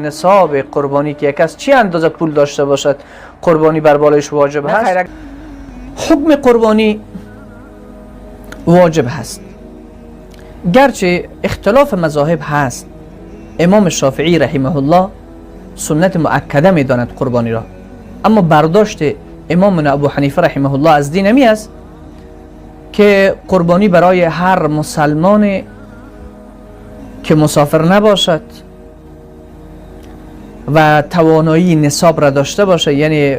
نصاب قربانی که یک کس چی اندازه پول داشته باشد قربانی بر بالایش واجب هست. حکم قربانی واجب هست، گرچه اختلاف مذاهب هست. امام شافعی رحمه الله سنت مؤکده میداند قربانی را، اما برداشت امام ابو حنیفه رحمه الله از دین همی است که قربانی برای هر مسلمان که مسافر نباشد و توانایی نصاب را داشته باشد، یعنی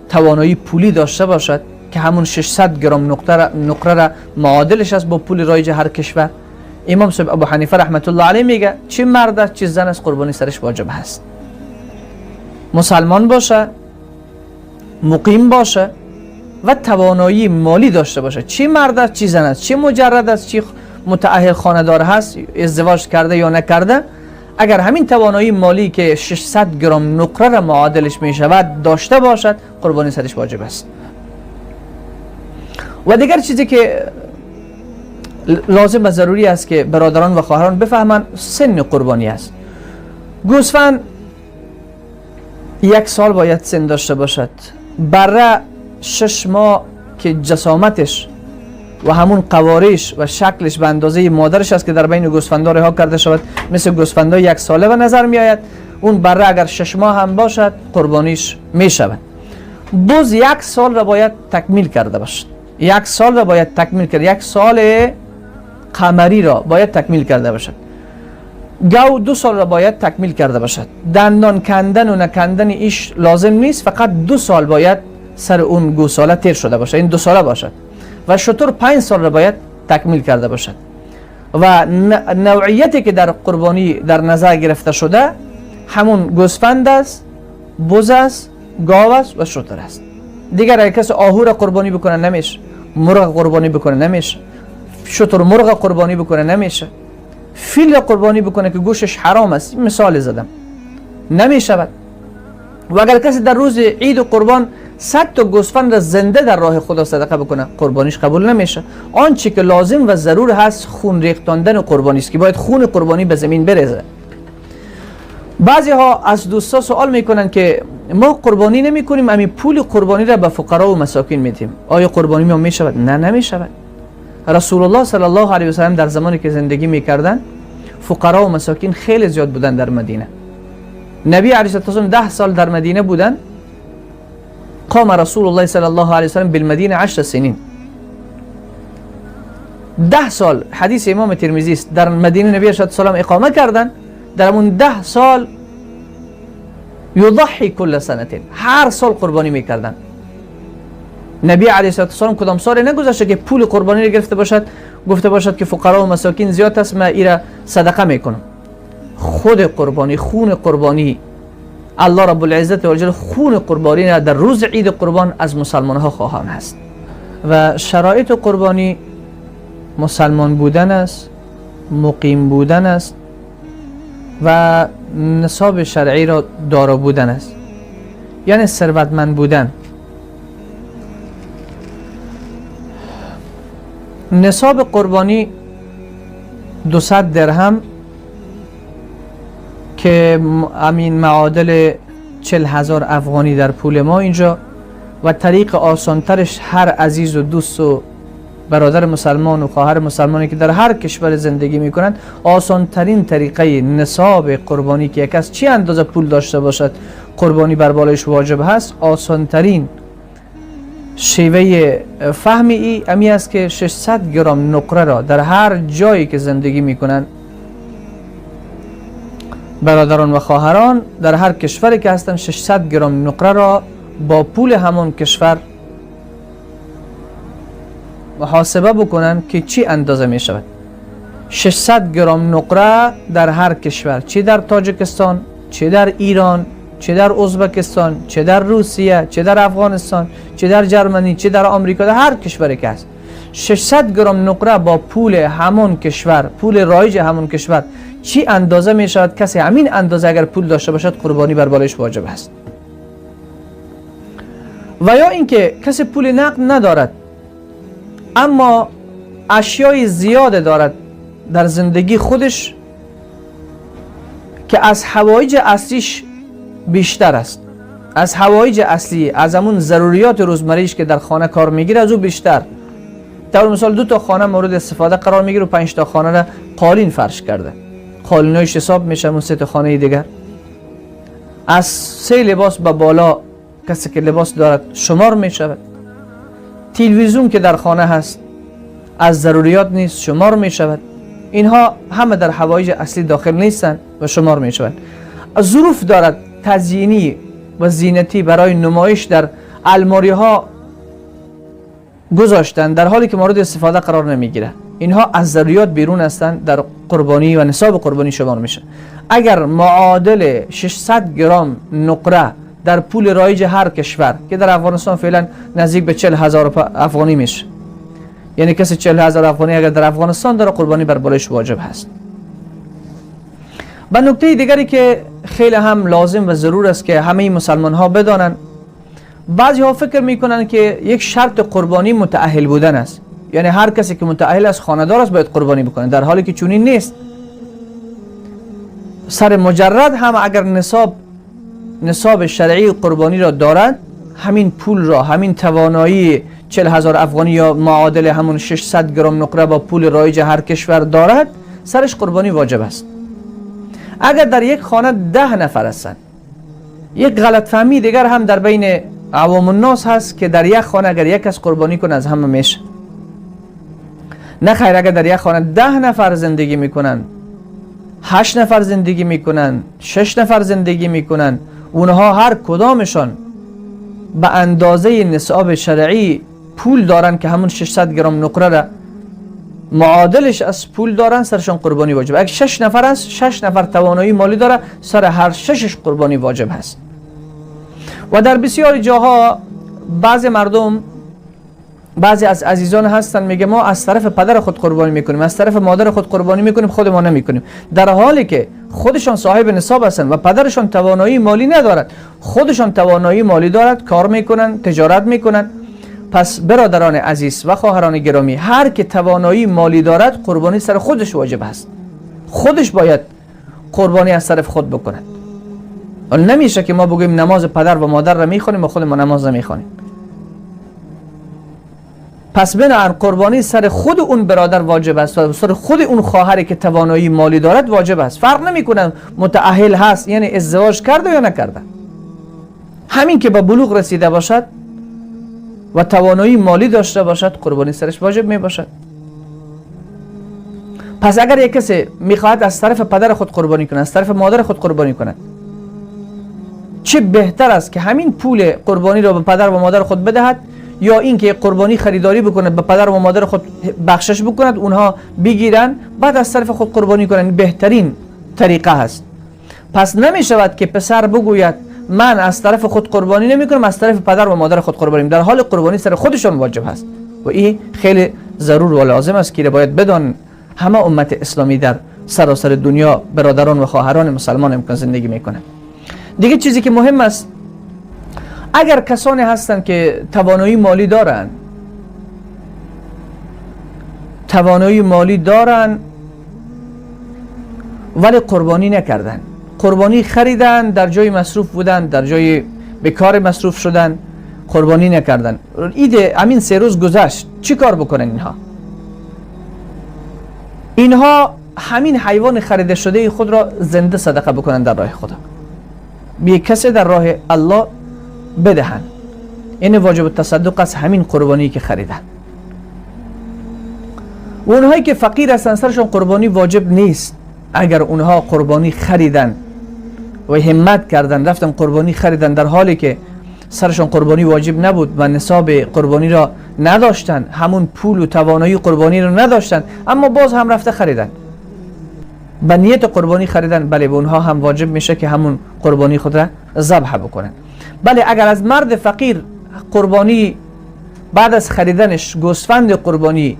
توانایی پولی داشته باشد که همون 600 گرم نقره را معادلش است با پول رایج هر کشور. امام صاحب ابو حنیفه رحمت الله علیه میگه چه مرد است چه زن است قربانی سرش واجب هست. مسلمان باشه، مقیم باشه و توانایی مالی داشته باشه، چه مرد است چه زن است، چه مجرد است چه متأهل خانه‌دار هست، ازدواج کرده یا نکرده، اگر همین توانایی مالی که 600 گرم نقره را معادلش می شود داشته باشد قربانی سرش واجب است. و دیگر چیزی که لازم و ضروری است که برادران و خواهران بفهمند سن قربانی است. گوسفند 1 سال باید سن داشته باشد، بره 6 ماه که جسامتش و همون قوارش و شکلش به اندازه مادرش است که در بین گوسفندا رها کرده شود، مثل گوسفندای 1 ساله به نظر می آید. اون بره اگر 6 ماه هم باشد قربانیش می شود. بز 1 سال را باید تکمیل کرده باشد، 1 سال را باید تکمیل کرده، 1 سال قمری را باید تکمیل کرده باشد. گاو 2 سال را باید تکمیل کرده باشد. دندان کندن و نکندن ایش لازم نیست، فقط 2 سال باید سر اون گوساله تیر شده باشد، این 2 ساله باشد. و شتر 5 سال را باید تکمیل کرده باشد. و نوعیتی که در قربانی در نظر گرفته شده همون گوسفند است، بز است، گاو است و شتر است. دیگر اگر کسی آهو را قربانی بکنه نمیشه، مرغ قربانی بکنه نمیشه، شتر مرغ قربانی بکنه نمیشه، فیل قربانی بکنه که گوشش حرام است، مثال زدم، نمیشود. و اگر کسی در روز عید قربان 100 تا گوسفند را زنده در راه خدا صدقه بکنه قربانیش قبول نمیشه. آنچه که لازم و ضرور هست خون ریختاندن قربانی است که باید خون قربانی به زمین بریزه. بعضی ها از دوستا سوال میکنن که ما قربانی نمی کنیم، امی پول قربانی را به فقرا و مساکین میدیم، آیا قربانی ما میشود؟ نه، نمیشود. رسول الله صلی الله علیه و سلم در زمانی که زندگی میکردن فقرا و مساکین خیلی زیاد بودن در مدینه. نبی علیه الصلاة والسلام 10 سال در مدینه بودن. قام رسول الله صلی الله علیه و سلم بالمدینه 10 سنین، 10 سال، حدیث امام ترمذی است، در مدینه نبی علیه الصلاة والسلام اقامه کردن. در اون 10 سال یضحی کل سنه، هر سال قربانی میکردن. نبی علیه الصلاة والسلام کدام سال نگذاشته که پول قربانی را گرفته باشد، گفته باشد که فقرا و مساکین زیاد است، من ایرا صدقه میکنم. خود قربانی، خون قربانی، الله رب العزت و جل خون قربانی را در روز عید قربان از مسلمان ها خواهان است. و شرایط قربانی مسلمان بودن است، مقیم بودن است و نصاب شرعی را دارا بودن است، یعنی ثروتمند بودن. نصاب قربانی 200 درهم که امین معادل 40,000 افغانی در پول ما اینجا، و طریق آسانترش هر عزیز و دوست و برادر مسلمان و خواهر مسلمانی که در هر کشور زندگی میکنند، آسانترین طریقه نصاب قربانی که یک از چی اندازه پول داشته باشد قربانی بر بالایش واجب هست، آسانترین شیوه فهم ای امی است که 600 گرم نقره را در هر جایی که زندگی میکنند برادران و خواهران در هر کشوری که هستند 600 گرم نقره را با پول همان کشور محاسبه بکنن که چی اندازه می شود. 600 گرم نقره در هر کشور، چی در تاجیکستان، چی در ایران، چه در ازبکستان، چه در روسیه، چه در افغانستان، چه در جرمنی، چه در آمریکا، در هر کشوری که هست 600 گرم نقره با پول همون کشور، پول رایج همون کشور چی اندازه می شود؟ کسی همین اندازه اگر پول داشته باشد قربانی بر بالایش واجب است. و یا اینکه کسی پول نقد ندارد اما اشیای زیاد دارد در زندگی خودش که از حوایج اصلیش بیشتر است، از حوایج اصلی، از همون ضروریات روزمریش که در خانه کار میگیره از او بیشتر. طور مثال 2 تا خانه مورد استفاده قرار میگیره و 5 تا خانه را قالین فرش کرده، قالینایش حساب میشه اون 3 تا خانه دیگر. از 3 لباس به بالا کسی که لباس دارد شمار میشود. تلویزیون که در خانه هست از ضروریات نیست، شمار میشود. اینها همه در حوایج اصلی داخل نیستند و شمار میشوند. ظروف دارد تزیینی و زینتی برای نمایش در الماری ها گذاشتن، در حالی که مورد استفاده قرار نمیگیره. اینها از ضروریات بیرون هستند، در قربانی و نصاب قربانی شمار میشه. اگر معادل 600 گرم نقره در پول رایج هر کشور که در افغانستان فعلا نزدیک به 40,000 افغانی میشه، یعنی کسی 40,000 افغانی اگر در افغانستان داره قربانی بر بالایش واجب هست. و نکته دیگری که خیلی هم لازم و ضرور است که همه مسلمان ها بدانند، بعضی ها فکر میکنن که یک شرط قربانی متأهل بودن است، یعنی هر کسی که متأهل است، خانه‌دار است، باید قربانی بکنه، در حالی که چنین نیست. سر مجرد هم اگر نصاب شرعی قربانی را دارد، همین پول را، همین توانایی 40,000 افغانی یا معادل همون 600 گرم نقره با پول رایج هر کشور دارد، سرش قربانی واجب است. اگر در یک خانه 10 نفر هستند، یک غلط فهمی دیگر هم در بین عوام الناس هست که در یک خانه اگر یک کس قربانی کنه از همه میشه. نه خیر، اگر در یک خانه 10 نفر زندگی میکنن، 8 نفر زندگی میکنن، 6 نفر زندگی میکنن، اونها هر کدامشان به اندازه نصاب شرعی پول دارن که همون 600 گرم نقره را معادلش از پول دارن، سرشان قربانی واجب. اگر 6 نفر است، 6 نفر توانایی مالی داره، سر هر 6 قربانی واجب هست. و در بسیاری جاها بعضی مردم، بعضی از عزیزان هستن میگه ما از طرف پدر خود قربانی میکنیم، از طرف مادر خود قربانی میکنیم، خود ما نمیکنیم، در حالی که خودشان صاحب نصاب هستند و پدرشان توانایی مالی ندارد، خودشان توانایی مالی دارد، کار میکنن، تجارت میکنن. پس برادران عزیز و خواهران گرامی، هر که توانایی مالی دارد قربانی سر خودش واجب است، خودش باید قربانی از طرف خود بکند. نمیشه که ما بگوییم نماز پدر و مادر را میخوانیم و خود ما نماز نمیخوانیم. پس بنابراین قربانی سر خود اون برادر واجب است و سر خود اون خواهری که توانایی مالی دارد واجب است. فرق نمیکنه متأهل هست، یعنی ازدواج کرده یا نکرده، همین که به بلوغ رسیده باشد و توانایی مالی داشته باشد قربانی سرش واجب می باشد. پس اگر یک کسی میخواهد از طرف پدر خود قربانی کند، از طرف مادر خود قربانی کند، چه بهتر است که همین پول قربانی را به پدر و مادر خود بدهد، یا اینکه قربانی خریداری بکند، به پدر و مادر خود بخشش بکند، اونها بگیرن بعد از طرف خود قربانی کنند. بهترین طریقه هست. پس نمی شود که پسر بگوید من از طرف خود قربانی نمی کنم، از طرف پدر و مادر خود قربانی، در حال قربانی سر خودشان واجب هست. و این خیلی ضرور و لازم است که باید بدان همه امت اسلامی در سراسر دنیا برادران و خواهران مسلمان امکان زندگی میکنند. دیگه چیزی که مهم است، اگر کسانی هستند که توانایی مالی دارند، توانایی مالی دارند ولی قربانی نکردن، قربانی خریدن، در جای مصروف بودن، در جای به کار مصروف شدن، قربانی نکردن، عید همین 3 روز گذشت، چی کار بکنن اینها؟ اینها همین حیوان خریده شده خود را زنده صدقه بکنن در راه خدا، بی کسی در راه الله بدهن. این واجب التصدق است، همین قربانی که خریدن. و اونهایی که فقیر هستن سرشون قربانی واجب نیست. اگر اونها قربانی خریدن و همت کردن، رفتن قربانی خریدن در حالی که سرشون قربانی واجب نبود و نصاب قربانی را نداشتن، همون پول و توانایی قربانی را نداشتن، اما باز هم رفته خریدن، به نیت قربانی خریدن، بله به اونها هم واجب میشه که همون قربانی خود را ذبح بکنن. بله اگر از مرد فقیر قربانی بعد از خریدنش گوسفند قربانی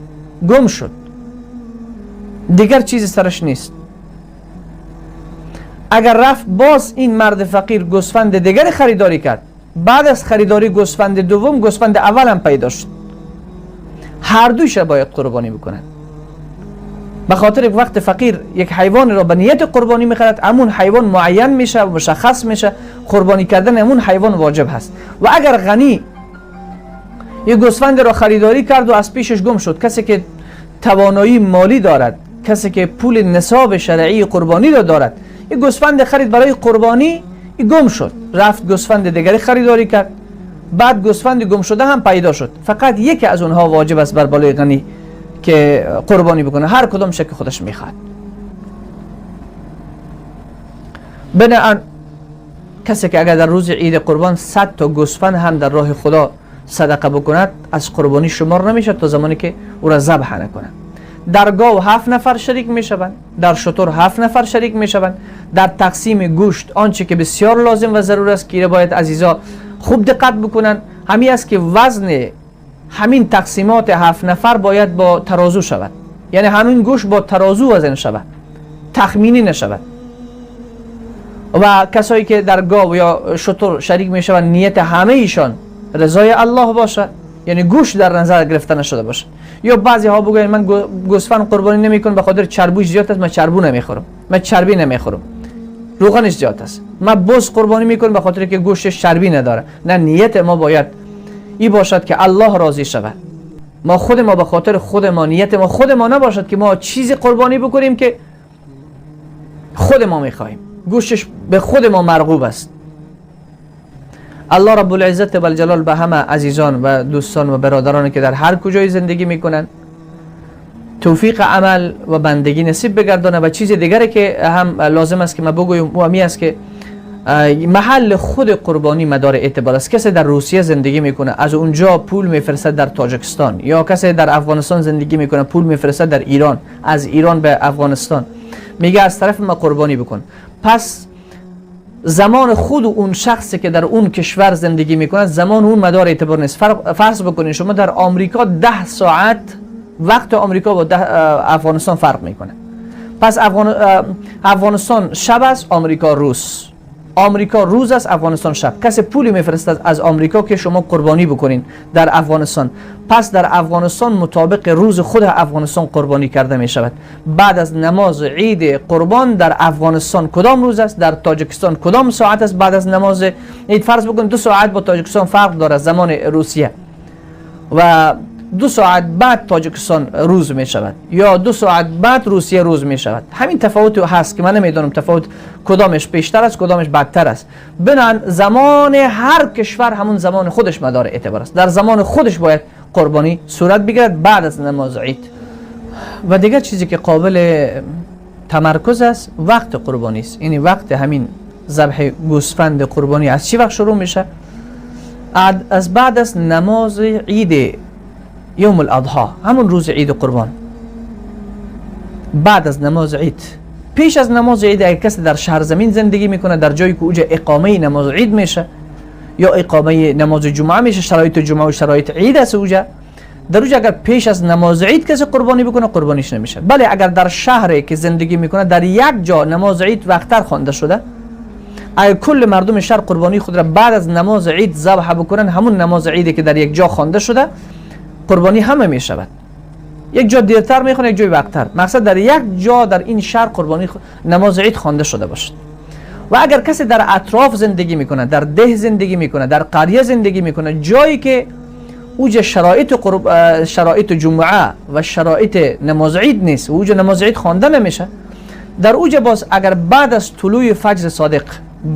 گم شد، دیگر چیزی سرش نیست، اگر رفت باز این مرد فقیر گوسفند دیگر خریداری کرد، بعد از خریداری گوسفند دوم، گوسفند اول هم پیدا شد، هر دویش باید قربانی بکنن. به خاطر وقت فقیر یک حیوان را به نیت قربانی میخرد، همون حیوان معین میشه و مشخص میشه، قربانی کردن همون حیوان واجب هست. و اگر غنی یک گوسفند را خریداری کرد و از پیشش گم شد، کسی که توانایی مالی دارد، کسی که پول نصاب شرعی قربانی را دارد، یک گوسفند خرید برای قربانی، گم شد، رفت گوسفند دیگری خریداری کرد، بعد گوسفند گم شده هم پیدا شد، فقط یکی از اونها واجب است بر بالای غنی که قربانی بکنه، هر کدام شکل خودش میخواد. بنابراین کسی که اگر در روز عید قربان 100 تا گوسفند هم در راه خدا صدقه بکند، از قربانی شمار نمیشه تا زمانی که او را ذبح نکنه. در گاو 7 نفر شریک میشوند، در شتر 7 نفر شریک میشوند. در تقسیم گوشت آنچه که بسیار لازم و ضرور است که باید عزیزا خوب دقت بکنن، همین است که وزن همین تقسیمات 7 نفر باید با ترازو شود، یعنی همین گوشت با ترازو وزن شود، تخمینی نشود. و کسایی که در گاو یا شتر شریک میشوند نیت همه ایشان رضای الله باشه، یعنی گوشت در نظر گرفته نشده باشه. یا بعضی ها بگوین من گوسفند قربانی نمیکنم به خاطر چربوش زیاد است، من چربو نمیخورم، من چربی نمیخورم، روغنش زیاد است. من بز قربانی میکنم به خاطر که گوشتش چربی نداره. نه، نیت ما باید ای باشد که الله راضی شود. ما خود ما به خاطر خود ما، نیت ما خود ما نباشد که ما چیزی قربانی بکنیم که خود ما میخواهیم، گوشتش به خود ما مرغوب است. الله رب العزت و الجلال به همه عزیزان و دوستان و برادران که در هر کجای زندگی میکنن توفیق عمل و بندگی نصیب بگردانه. و چیز دیگری که هم لازم است که ما بگویم و همی است که محل خود قربانی مدار اعتبار است. کسی در روسیه زندگی میکنه، از اونجا پول میفرستد در تاجکستان، یا کسی در افغانستان زندگی میکنه پول میفرستد در ایران، از ایران به افغانستان، میگه از طرف ما قربانی بکن. پس زمان خود اون شخصی که در اون کشور زندگی میکنه، زمان اون مدار اعتبار نیست. فرض بکنید شما در آمریکا 10 ساعت وقت آمریکا با افغانستان فرق میکنه. پس افغانستان شب است، آمریکا روز، آمریکا روز است، افغانستان شب. کسی پولی میفرستد از آمریکا که شما قربانی بکنین در افغانستان، پس در افغانستان مطابق روز خود افغانستان قربانی کرده می شود. بعد از نماز عید قربان در افغانستان کدام روز است، در تاجکستان کدام ساعت است بعد از نماز عید؟ فرض بکن 2 ساعت با تاجکستان فرق داره زمان روسیه، و 2 ساعت بعد تاجکستان روز می شود یا 2 ساعت بعد روسیه روز می شود. همین تفاوت هست که من نمیدونم تفاوت کدامش پیشتر است کدامش بدتر است. بنابراین زمان هر کشور همون زمان خودش مدار اعتبار است، در زمان خودش باید قربانی صورت بگیرد بعد از نماز عید. و دیگر چیزی که قابل تمرکز است وقت قربانی است، یعنی وقت همین ذبح گوسفند قربانی از چی وقت شروع میشه؟ از بعد از نماز عید یوم الاضحی، همون روز عید قربان، بعد از نماز عید. پیش از نماز عید اگر کسی در شهر زمین زندگی میکنه، در جایی که اوجه اقامه نماز عید میشه یا اقامه نماز جمعه میشه، شرایط جمعه و شرایط عید است اوجه، در اوجه اگر پیش از نماز عید کسی قربانی بکنه قربانیش نمیشه. بله اگر در شهری که زندگی میکنه در یک جا نماز عید وقتتر خوانده شده، اگر کل مردم شهر قربانی خود را بعد از نماز عید ذبح بکنن، همون نماز عیدی که در یک جا خوانده شده قربانی همه می شود. یک جا دیرتر میخونه، یک جای وقتتر. مقصد در یک جا در این شهر قربانی نماز عید خوانده شده باشد. و اگر کسی در اطراف زندگی میکنه، در ده زندگی میکنه، در قریه زندگی میکنه، جایی که اوج شرایط جمعه و شرایط نماز عید نیست، اوج نماز عید خوانده نمیشه، در اوج باز اگر بعد از طلوع فجر صادق،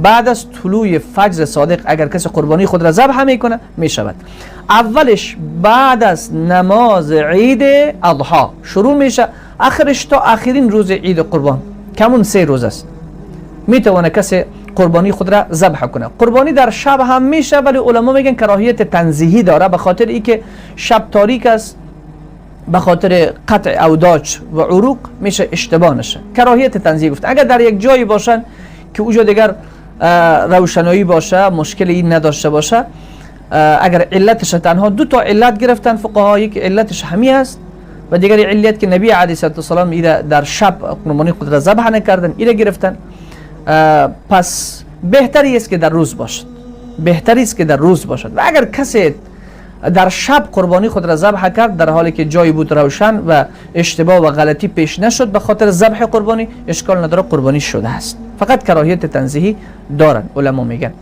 بعد از طلوع فجر صادق اگر کسی قربانی خود را ذبح میکنه میشود. اولش بعد از نماز عید اضحی شروع میشه، آخرش تا آخرین روز عید قربان کمون 3 روز است، میتونه کسی قربانی خود را ذبح کنه. قربانی در شب هم میشه، ولی علما میگن کراهیت تنزیهی داره، به خاطر اینکه شب تاریک است، به خاطر قطع اوداج و عروق میشه اشتباه نشه، کراهیت تنزیهی گفت. اگر در یک جایی باشن که اوجا دیگر روشنایی باشه، مشکل این نداشته باشه، اگر علتش تنها 2 تا علت گرفتن فقها، یک علتش همی است و دیگر علت که نبی علیه السلام ایره در شب قربانی خود را ذبح نکردن، ایره گرفتن. پس بهتری است که در روز باشد، بهتری است که در روز باشد. و اگر کسی در شب قربانی خود را ذبح کرد، در حالی که جایی بود روشن و اشتباه و غلطی پیش نشد به خاطر ذبح قربانی، اشکال نداره، قربانی شده است. فقط کراهیت تنزیهی دارن، علما میگن.